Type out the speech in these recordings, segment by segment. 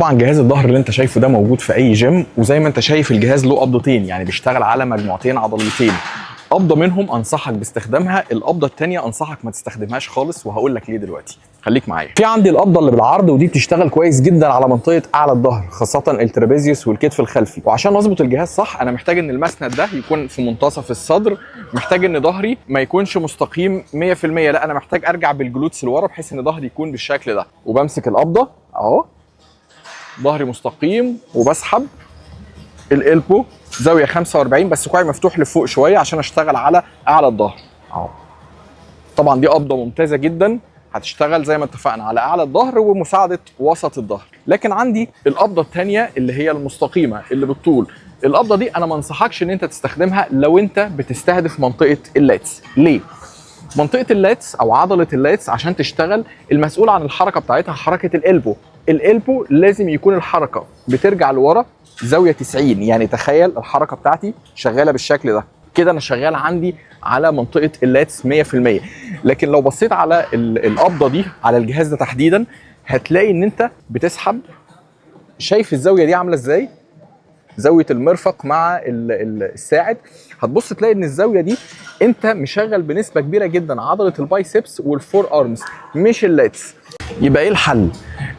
طبعا جهاز الظهر اللي انت شايفه ده موجود في اي جيم، وزي ما انت شايف الجهاز له قبضتين، يعني بيشتغل على مجموعتين عضليتين. قبضه منهم انصحك باستخدامها، القبضة الثانية انصحك ما تستخدمهاش خالص، وهقول لك ليه دلوقتي. خليك معايا. في عندي القبضة اللي بالعرض، ودي بتشتغل كويس جدا على منطقة اعلى الظهر، خاصة ال trapezius والكتف الخلفي. وعشان اظبط الجهاز صح انا محتاج ان المسند ده يكون في منتصف الصدر، محتاج ان ظهري ما يكونش مستقيم 100%، لا انا محتاج ارجع بال glutes لورا بحيث ان ظهري يكون بالشكل ده. وبمسك القبضة اهو، ظهري مستقيم، وبسحب ال elbow زاوية 45، بس كوعي مفتوح لفوق شوية عشان اشتغل على اعلى الظهر اهو. طبعا دي قبضه ممتازة جدا، هتشتغل زي ما اتفقنا على اعلى الظهر ومساعدة وسط الظهر. لكن عندي القبضة الثانية اللي هي المستقيمة اللي بالطول، القبضة دي انا ما انصحكش ان انت تستخدمها لو انت بتستهدف منطقة ال lats. ليه؟ منطقة ال lats او عضلة ال lats عشان تشتغل المسؤول عن الحركة بتاعتها حركة ال elbow. ال elbow لازم يكون الحركة بترجع لورا زاوية 90، يعني تخيل الحركة بتاعتي شغالة بالشكل ده كده، انا شغال عندي على منطقة ال lats 100%. لكن لو بصيت على القبضة دي على الجهاز ده تحديدا هتلاقي ان انت بتسحب، شايف الزاوية دي عامله ازاي؟ زاوية المرفق مع الساعد. هتبص تلاقي ان الزاوية دي انت مشغل بنسبة كبيرة جدا عضلة ال biceps وال forearms مش ال lats. يبقى ايه الحل؟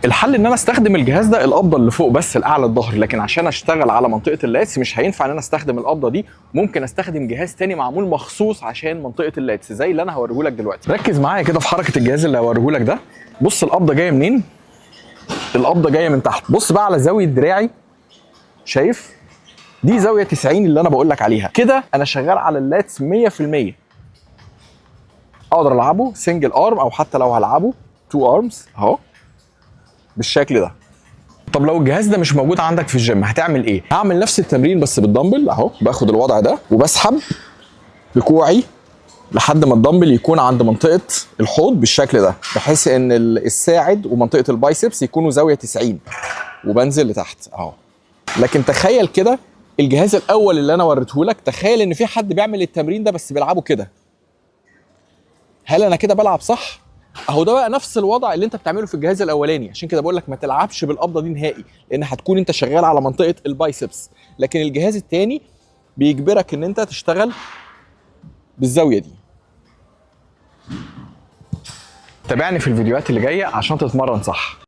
الحل ان انا استخدم الجهاز ده القبضة اللي فوق بس لاعلى الظهر، لكن عشان اشتغل على منطقة ال lats مش هينفع ان انا استخدم القبضة دي. ممكن استخدم جهاز تاني معمول مخصوص عشان منطقة ال lats زي اللي انا هوريه لك دلوقتي. ركز معايا كده في حركة الجهاز اللي هوريه لك ده. بص القبضة جاية منين؟ القبضة جاية من تحت. بص بقى على زاوية دراعي، شايف؟ دي زاوية 90 اللي انا بقول لك عليها. كده انا شغال على ال lats 100%. اقدر العبه single arm او حتى لو هلعبه two arms اهو بالشكل ده. طب لو الجهاز ده مش موجود عندك في الجيم هتعمل ايه؟ هعمل نفس التمرين بس بالدمبل اهو، باخد الوضع ده وبسحب بكوعي لحد ما الدمبل يكون عند منطقة الحوض بالشكل ده، بحيث ان الساعد ومنطقة ال biceps يكونوا زاوية 90، وبنزل لتحت اهو. لكن تخيل كده الجهاز الاول اللي انا وريته لك، تخيل ان في حد بيعمل التمرين ده بس بيلعبه كده، هل انا كده بلعب صح؟ اهو ده بقى نفس الوضع اللي انت بتعمله في الجهاز الاولاني. عشان كده بقول لك ما تلعبش بالقبضه دي نهائي، لان هتكون انت شغال على منطقة ال biceps. لكن الجهاز الثاني بيجبرك ان انت تشتغل بالزاوية دي. تابعني في الفيديوهات اللي جاية عشان تتمرن صح.